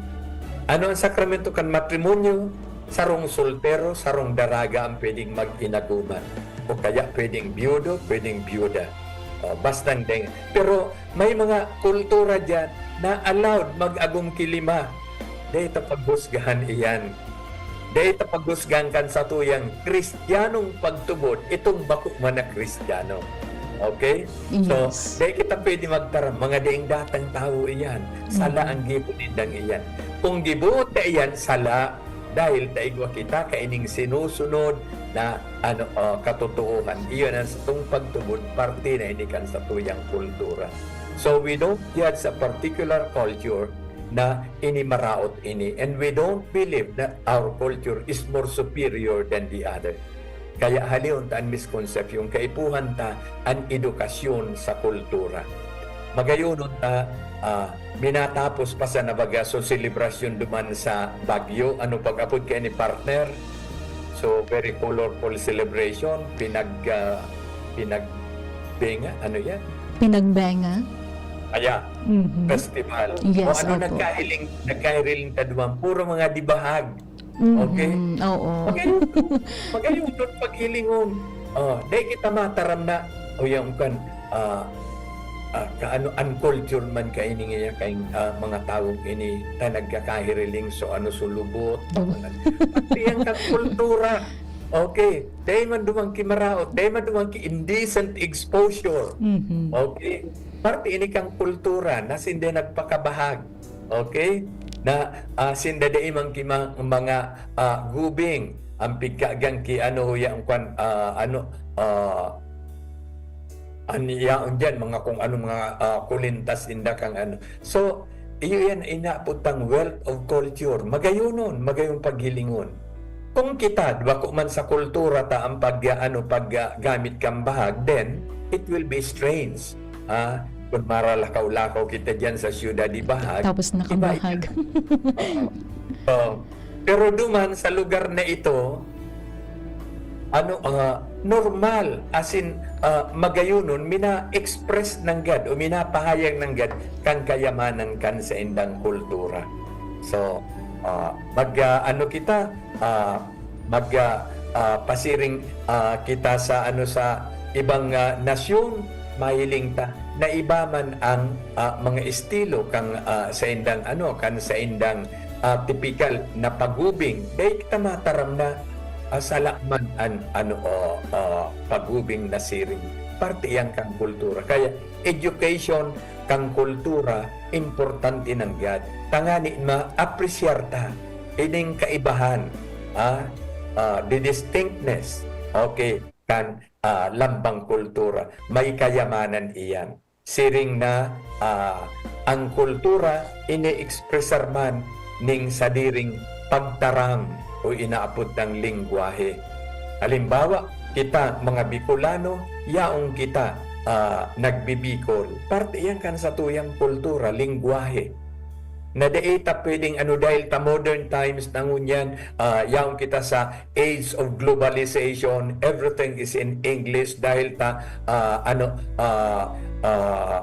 Ano ang sakramento kan matrimonyo? sarong soltero, sarong daraga ang pwedeng mag-inaguman. O kaya pwedeng biyudo, pwedeng biyuda. O, bastang deng. Pero may mga kultura diyan na allowed mag-agom ki lima. Dai ta paghusgahan iyan. Dai ta paghusgahan kan satuyang Kristiyanong pagtubod, itong bako man na Kristiyano. Okay? So, Yes. dai kita pwede magtaram, mga daing datang tawo iyan. Sala Mhm. ang gibo nindang iyan. Kung gibohon ta iyan, sala, dahil ta igwa kita kaining sinusunod na, ano, ah, katotoohan. Iyon ang satong pagtubod, parte na ini kan satuyang kultura. So, we don't judge a particular culture na ini maraot ini, and we don't believe that our culture is more superior than the other. Kaya halion ta an misconception, kaipuhan ta an edukasyon sa kultura. Magayonon ta, ah, minatapos pa sana baga so selebrasyon duman sa Baguio, ano pag-apod kaya ni partner? So, very colorful celebration, pinag-, ah, pinagbenga, ano yan? Pinagbenga? Aya, Mhm. festival. Yes, O ano opo. nagkahiling, nagkahiling ta duman? Puro mga dibahag. Mhm, Okay? oo. Magayon, magayon paghilingon. Oh, dai kita mataram na, o yan kan, ah, ah, kaano, uncultured man kaini nga yan, kain, ah, mga tawong ini, ta nagkakahiriling, so ano, sulubot, Dubo. Pati yan kan kultura. Okay, dai man duman ki maraot, dai man duman ki indecent exposure. Mhm. Okay? Parte ini kan kultura na sinda nagpakabahag. Okay? Na, ah, sinda dai man ki ma-, mga, ah, gubing, ang pigkagan ki ano, huya, ang kwan, ah, ano, ah, an yaon diyan, mga kung ano, mga, ah, kulintas ninda kang ano. So, iyo yan, inaapod tang wealth of culture. Magayonon, magayon paghilingon. Kung kita, bako man sa kultura ta ang pag, ano, pag, ah, gamit kan bahag, then it will be strange. Ah, kun maralakaw-lakaw kita diyan sa siyudad ni bahag, Tapos iba nakabahag. yan. Oo. Oo. Pero duman sa lugar na ito, ano, ah, normal, as in, ah, magayonon, mina-express nanggad o minapahayag nanggad kan kayamanan kan saindang kultura. So, ah, mag, ah, ano kita, ah, mag, ah, ah, pasiring, ah, kita sa, ano, sa ibang, ah, nasyon, mahiling ta na iba man ang, ah, mga estilo kan, ah, saindang, ano, kan saindang, ah, tipikal na pagubing. Dai kita mataram na, ah, sala man an, ano, ah, ah, pagubing na siring. Parte yan kan kultura. Kaya education kan kultura importante nanggad. Tangani ma-appreciar ta ining kaibahan, ah, ah, the distinctness, okay, kan, ah, lambang kultura. May kayamanan iyan. Siring na, ah, ang kultura ini-ekspresar man ning sadiring pagtaram o inaapod nang lengwahe. Halimbawa, kita mga Bicolano, yaon kita, ah, nagbibikol. Parte yan kan satuyang kultura, lengwahe. Na dai ta pwedeng ano, dahil ta modern times na ngunyan, ah, yaon kita sa age of globalization, everything is in English dahil ta, ah, ano, ah, ah,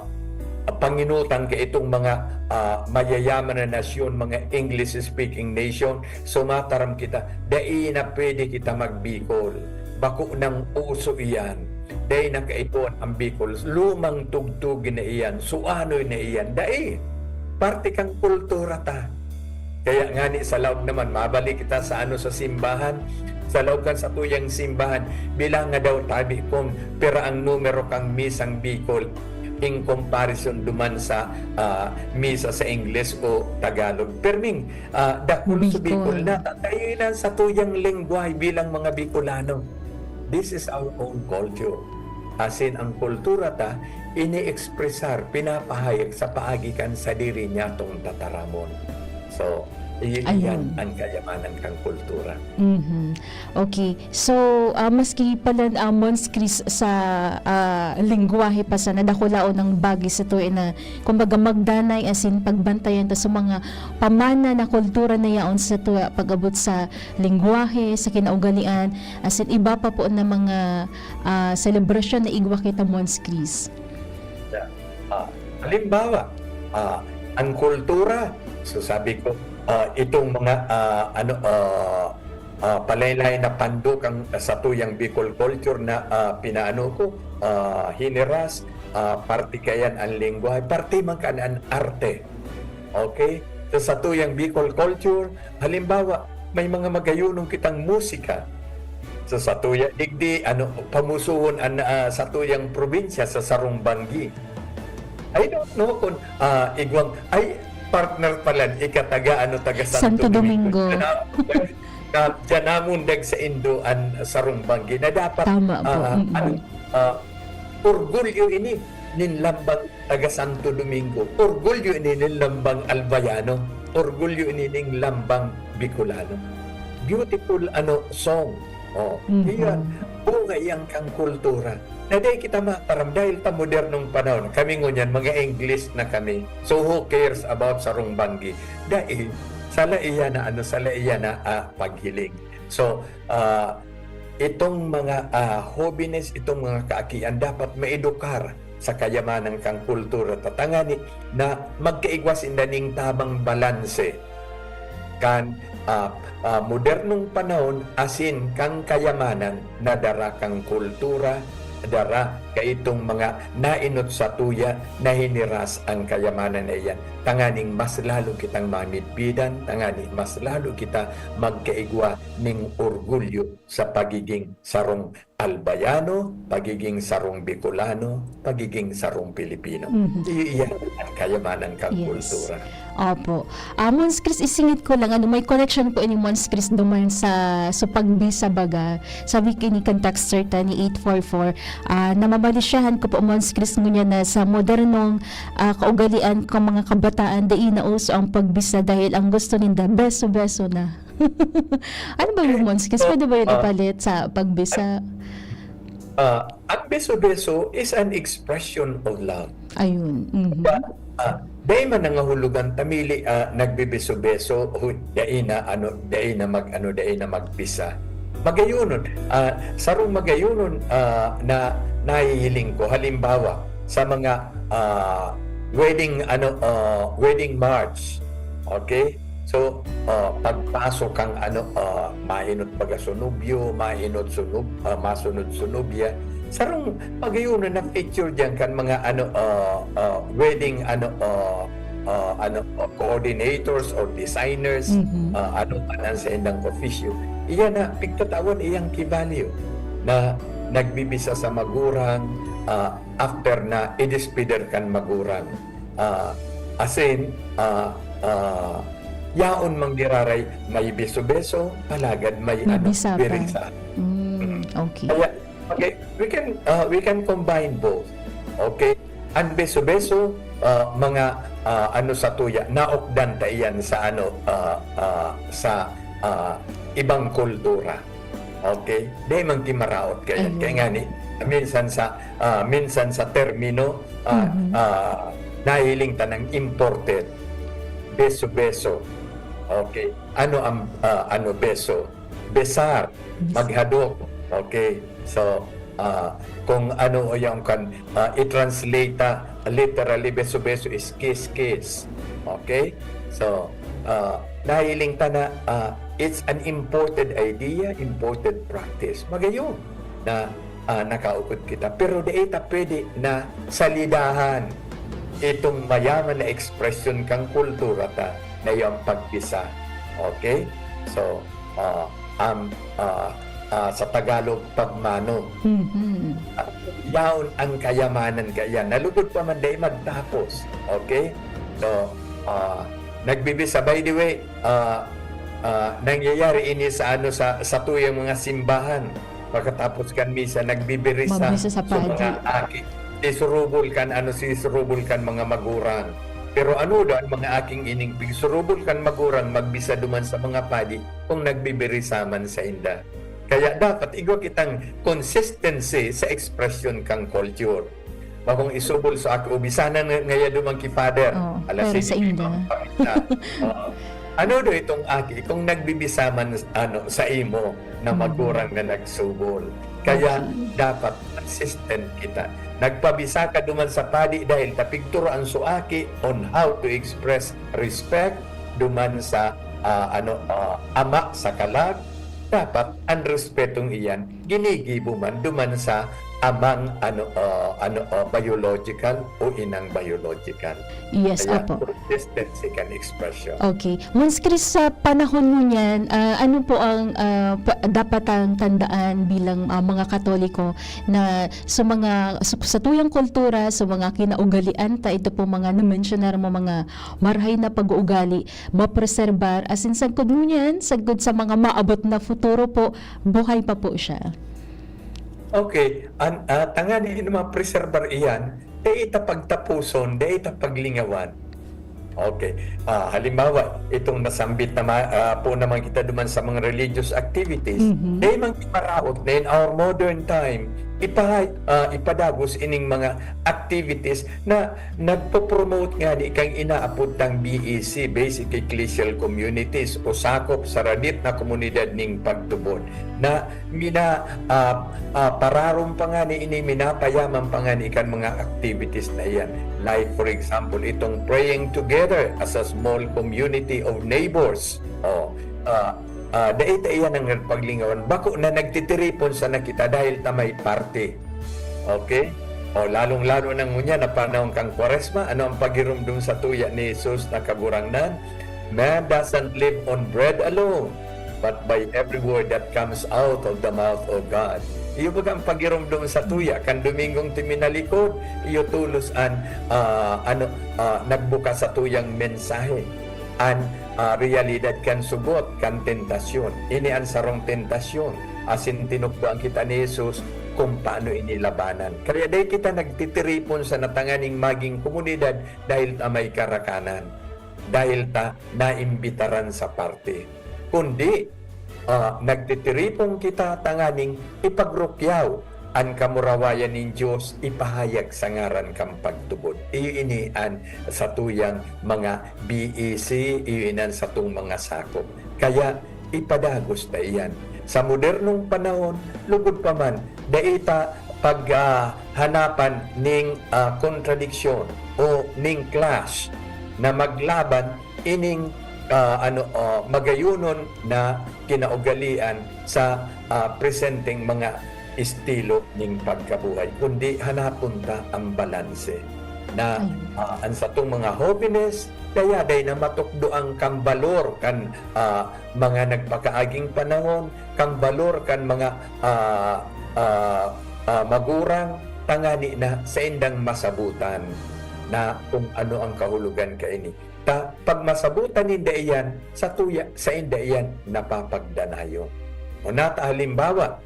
panginutan ka itong mga, ah, mayayaman na nasyon, mga English-speaking nation. So, mataram kita, dai na pwede kita magbikol. Bako nang uso iyan. Dai na kaipuhan ang Bicol. Lumang tugtog na iyan. Suanoy na iyan. Dai. Parte kan kultura ta. Kaya ngani sa laog naman, mabalik kita sa ano, sa simbahan. Sa laog kan satuyang simbahan, bilanga daw tabi kun pira ang numero kan misang Bicol in comparison duman sa, ah, misa sa Ingles o Tagalog. Perming, ah, dakul sa Bicol. Bicol na, tatayoy na satuyang lengwahe bilang mga Bicolano. This is our own culture. Asin ang kultura ta, ini-ekspresar, pinapahayag sa paagi kan sadiri niyatong tataramon. So, i-, Ayun. iyan ang kayamanan kan kultura. Mhm. Okay. So, ah, maski pala, ah, Mons Chris, sa, ah, lengwahe pa sana, dakulaon ang bagay sa tuwi na, kumbaga, magdanay asin pagbantayan ta sa mga pamana na kultura na yaon sa tuwa pag-abot sa lengwahe, sa kinaugalian, asin iba pa po na mga, ah, selebrasyon na igwa kita, Mons Chris. Yeah. Ah, halimbawa, ah, ang kultura, so sabi ko, ah, itong mga, ah, ano, ah, ah, palain-lain na pandok ang satuyang Bicol culture na, ah, pinaano ko, ah, hiniras, ah, parte kaiyan an lengwahe, parte man kan an arte. Okay? Sa satuyang Bicol culture, halimbawa, may mga magayonon kitang musika. Sa satuya digdi, ano, pamusuhon an, ah, satuyang probinsya sa sarong banggi. I don't know kung, ah, igwang, ay, partner pala, ika taga, ano, taga Santo Santo Domingo. Domingo. Diyan na, na, diyan namundag sa Indo an sarong banggi na dapat, Tama po, ah, mm. ano, ah, orgulyo ini nin lambang taga Santo Domingo. Orgulyo ini nin lambang Albayano. Orgulyo ini nin lambang Bicolano. Beautiful, ano, song. Oh, Mhm. iyan. Bunga iyan kan kultura. Na dai kita mataram dahil ta modernong panahon. Kami ngunyan, mga English na kami. So, who cares about sarong banggi? Dai, sala iyan na, ano, sala iyan na, ah, paghiling. So, ah, itong mga, ah, hobenes, itong mga kaakian, dapat maedukar sa kayamanan kan kultura ta tangani na magkaigwa sinda nin tamang balanse kan, ah, ah, modernong panahon asin kan kayamanan na dara kan kultura, dara kaitong mga naenot satuya na hiniras an kayamanan na iyan. Tanganing mas lalo kitang mamidbidan, tanganing mas lalo kita magkaigwa nin orgulyo sa pagiging sarong Albayano, pagiging sarong Bicolano, pagiging sarong Pilipino. Mhm. Iyo iyan an kayamanan kan Yes. kultura. Opo. Ah, Mons Chris, isingit ko lang, ano, may connection po ini, Mons Chris, duman sa, sa pagbisa baga. Sabi kini kan texter ta ni eight four four, ah, namamalisyahan ko po, Mons Chris, ngunyan na sa modernong, ah, kaugalian kan mga kabataan, dai na uso ang pagbisa dahil ang gusto ninda, beso-beso na. Ano ba yun, Mons Chris? So, Pwede ba yun ah, ipalit sa pagbisa? Ah, ang beso-beso is an expression of love. Ayun, mhm. Kaya, ah, dai man nangahulugan ta mili, ah, nagbebeso-beso, hu-, dai na, ano, dai na mag-, ano, dai na magbisa. Magayonon, ah, sarong magayonon, ah, na nahihiling ko. Halimbawa, sa mga, ah, wedding, ano, ah, wedding march. Okay? So, ah, pagpasok kan, ano, ah, maenot baga su nobyo, maenot su nob-, ah, masunod su nobya. Sarong magayonon na feature diyan kan mga, ano, ah, ah, wedding, ano, ah, ah, ano, ah, coordinators or designers, Mhm. ah, ano man an saindang ofisyo. Iyan na, pigtatawan iyang ki-value na nagbibisa sa magurang, ah, after na i-despeder kan magurang. Ah, asin, ah, ah, yaon man giraray may beso-beso, alagad may, ano, Magbisa pa. birisa. Mm, Mm. okay. Kaya, okay, we can, ah, we can combine both. Okay? An beso-beso, ah, mga, ah, ano satuya, naokdan ta iyan sa, ano, ah, ah, sa, ah, ibang kultura. Okay? Dai man ki maraot kaya. Ayun. Kaya nga ni, minsan sa, ah, minsan sa termino, ah, Mhm. ah, nahiling ta ng imported. Beso-beso. Okay? Ano ang, ah, ano, beso? Besar. Bes- Maghadok. Okay? So, ah, kung ano o yung kan, ah, i-translate ta, literally, beso-beso is kiss-kiss. Okay? So, ah, nahiling ta na, ah, it's an imported idea, imported practice. Magayon na, ah, nakaukod kita. Pero dai ta pwede na salidahan itong mayaman na ekspresyon kan kultura ta na iyang pagbisa. Okay? So, ah, am-, ah, ah, sa Tagalog, pagmano. Mhm. Ah, yaon ang kayamanan kaiyan. Nalugod pa man, dai magtapos. Okay? So, ah, nagbibisa. By the way, ah, ah, nangyayari ini sa, ano, sa, satuyang mga simbahan. Pagkatapos kan misa, nagbibirisa Magbisa sa sa padi. mga aki. Sisurubol kan, ano, sisurubol kan mga magurang. Pero ano daw ang mga aking ining pigsurubol kan magurang magbisa duman sa mga padi kung nagbibirisa man sainda? Kaya dapat igwa kitang consistency sa ekspresyon kan culture. Bakong isubol sa aki, o bisanan nga, ngaya duman ki Father. Oh, Alas pero sa singko inda. ang pamilya. Oo. Ano do itong aki kung nagbibisa man, ano, sa imo na Mm. magurang na nagsubol? Kaya Okay. dapat consistent kita. Nagpabisa ka duman sa padi dahil ta pigturuan su aki on how to express respect duman sa, ah, ano, ah, ama sa kalag, dapat an respetong iyan ginigibo man duman sa amang ano, ah, ano, ah, biological o inang biological. Yes, Kaya opo. Consistency kan expression. Okay. Mons Chris, sa panahon ngunyan, ah, ano po ang, ah, pa dapat ang tandaan bilang, ah, mga Katoliko na sa mga sa satuyang kultura, sa mga kinaugalian ta, ito pong mga na-mensionar mo, mga marahay na pag-uugali, mapreserbar, asin sagkod ngunyan, sagkod sa mga maabot na futuro po, buhay pa po siya? Okay, an ah, tanganing mapreserbar iyan, dai ta pagtaposon, dai ta paglingawan. Okay, ah, halimbawa, itong nasambit na ma ah, po naman kita duman sa mga religious activities, Mhm. dai man iparaot na in our modern time, ipaha ah, ipadagos ining mga activities na nagpo-promote ngani kan inaapod tang B E C, Basic Ecclesial Communities, o sakop sa radit na komunidad nin pagtubod, na mina ah, ah, pararom pa ngani ini, minapayaman pa ngani kan mga activities na iyan. Like, for example, itong praying together as a small community of neighbors. Oh, ah, ah, dai ta iyan an paglingawan. Bako na nagtitiripon sana kita dahil ta may party. Okay? O, lalong-lalo na ngunyan na panahon kan Kwaresma, ano ang pagiromdom satuya ni Jesus na Kagurangnan? "Man doesn't live on bread alone, but by every word that comes out of the mouth of God." Iyo baga ang pagiromdom satuya, kan Domingong timi na likod, iyo tolos an, ah, ano, ah, nagbuka satuyang mensahe. An, ah, realidad kan sugot, kan tentasyon. Ini an sarong tentasyon, asin tinukdoan kita ni Jesus kung paano ini labanan. Kaya dai kita nagtitiripon sana tanganing magin komunidad dahil ta may karakanan, dahil ta naimbitaran sa party. Kundi, ah, nagtitiripon kita tanganing ipagrukyaw an kamurawayan nin Dios ipahayag sa ngaran kan pagtubod. Iyo ini an satuyang mga B E C, iyo ini an satong mga sakop. Kaya ipadagos ta iyan. Sa modernong panahon, lugod pa man, dai ta pag, ah, hanapan ning, ah, kontradiksyon o ning clash na maglaban ining, ah, ano, ah, magayonon na kinaugalian sa, ah, presenteng mga estilo ning pagkabuhay, kundi hanapon ta ang balanse na, Ayun. ah, ang satong mga hobenes, dayaday na matukdoan kan balor kan, ah, mga nagpakaaging panahon, kan balor kan mga, ah, ah, ah, magurang, tangani na saindang masabotan na kung ano ang kahulogan kaini. Ta, pag masabotan ninda iyan, satuya, sainda iyan napapagdanayon. O nata, halimbawa,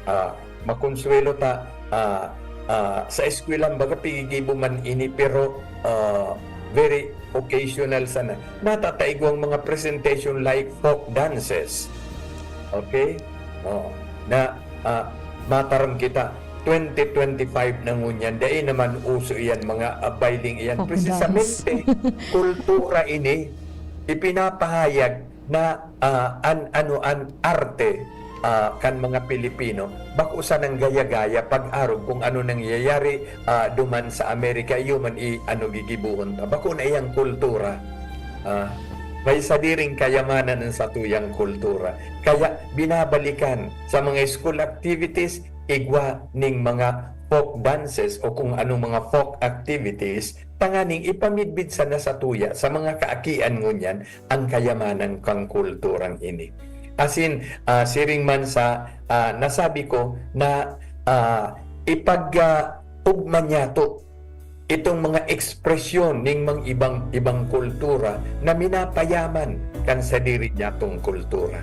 ah, makonsuwelo ta, ah, ah, sa eskwelahan, baga pigigibo man ini, pero, ah, very occasional sana. Nata ta igwang mga presentation like folk dances. Okay? Oh, na, ah, mataram kita, twenty twenty-five na ngunyan, dai naman uso iyan, mga, ah, bailing iyan. Folk Precisamente, dance. Kultura ini, ipinapahayag na, ah, an, ano, an arte, ah, kan mga Pilipino, bako sanang gaya-gaya pag-arog kung ano nangyayari, ah, duman sa Amerika, iyo man i, ano, gigibohon ta. Bako na iyang kultura. Ah, may sadiring kayamanan ang satuyang kultura. Kaya binabalikan sa mga school activities, igwa ning mga folk dances o kung anong mga folk activities, tanganing ipamidbid sana satuya sa mga kaakian ngunyan ang kayamanan kan kulturang ini. Asin, ah, siring man sa, ah, nasabi ko na, ah, ipag, ah, ugma niyato itong mga ekspresyon ning mga ibang, ibang kultura na minapayaman kan sadiri niyatong kultura.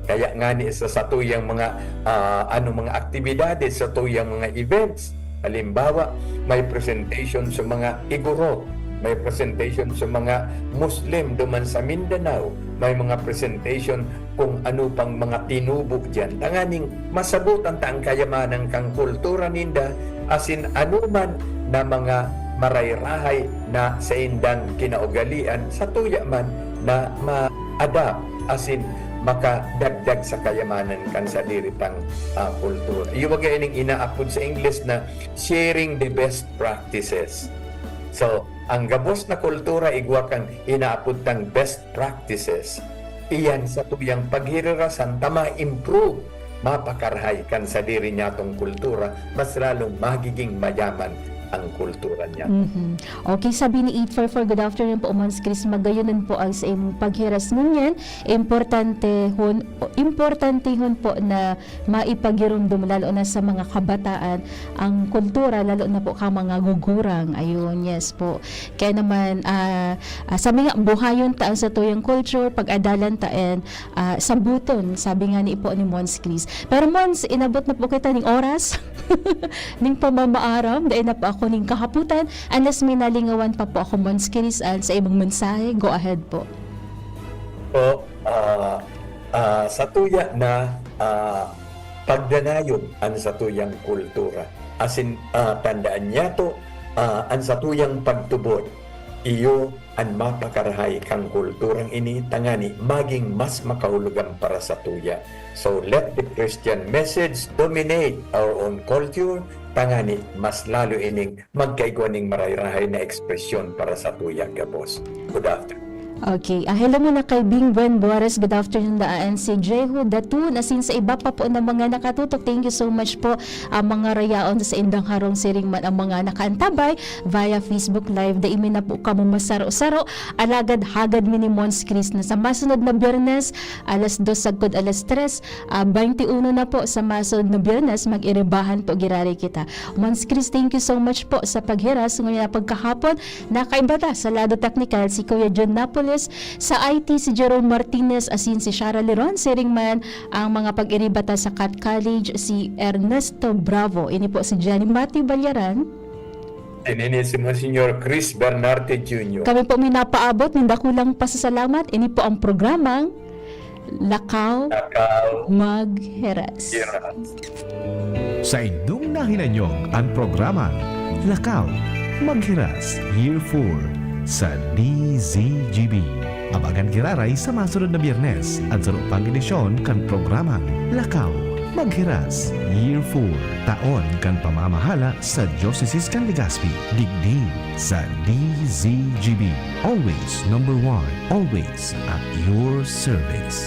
Kaya ngani sa satuyang mga, ah, ano, mga aktibidades, satuyang mga events, halimbawa, may presentation sa mga Igorot, may presentation sa mga Muslim duman sa Mindanao, may mga presentation kung ano pang mga tinubo diyan, tanganing masabotan ta ang kayamanan kan kultura ninda, asin anoman na mga maray-rahay na saindang kinaugalian, satuya man na ma-adapt asin makadagdag sa kayamanan kan sadiri pang, ah, kultura. Iyo baga ining inaapod sa Ingles na sharing the best practices. So, ang gabos na kultura igwa kan inaapod tang best practices. iyan satuyang paghirirasan ta ma-improve, mapakarahay kan sadiri niyatong kultura, mas lalong magiging mayaman ang kultura niya. Mhm. Okay, sabi ni eight four four, "Good afternoon po, Mons Chris. Magayon po ang sa imong paghiras ngunyan. Importante hon, importante hon po na maipagiromdom, lalo na sa mga kabataan, ang kultura, lalo na po ka mga gugurang." Ayun, yes po. Kaya naman, ah, ah, sabi nga, "Buhayon ta ang satuyang culture, pag-adalan ta, and, ah, sambuton," sabi nga ni po ni Mons Chris. Pero Mons, inabot na po kita ning oras, ning pamamaaram, dahil na po ako ning kahaputan. Unless may nalingawan pa po ako, Mons Chris, ah, sa imong mensahe, go ahead po. Po, ah, ah, satuya na, ah, pagdanayon an satuyang kultura. Asin, ah, tandaan niyato, ah, an satuyang pagtubod, iyo an mapakarahay kan kulturang ini, tangani magin mas makahulugan para satuya. So, let the Christian message dominate our own culture, tangani mas lalo ining magkaigwa ning marahay-rahay na ekspresyon para satuya gabos. Good afternoon. Okay. Ah, hello muna kay Bing Buen Buares. Good afternoon, daan si Jehu Datun, asin sa iba pa po na mga nakatutok. Thank you so much po, ah, mga rayaon sa indang harong, siring man ang mga nakaantabay via Facebook Live. Dai mi na po kamo masaro-saro. Alagad hagad mi ni Mons Chris na sa masunod na Biyernes, alas dos sagkod alas tres, ah, twenty-one na po, sa masunod na Biyernes, mag-iribahan po giraray kita. Mons Chris, thank you so much po sa paghiras. Ngunyan na pagkahapon, nakaiba ta sa lado teknikal si Kuya John Napoles, sa I T si Jerome Martinez, asin si Shara Leron, siring man ang mga pag-iriba ta sa Cat College, si Ernesto Bravo. Ini po si Jenny Matthew Balyaran. Ini si Monsignor Chris Bernarte Junior. Kami po minapaabot nin dakulang pasasalamat. Ini po ang programang Lakaw Lakaw Magheras. Heras. Sa indong nahinanyog an programang Lakaw Magheras Year four sa D Z G B. Abagan giraray sa masunod na Biyernes, an saro pang edisyon kan programang Lakaw Magheras Year four, taon kan pamamahala sa Diocese kan Legazpi, digdi sa D Z G B. Always number one, always at your service.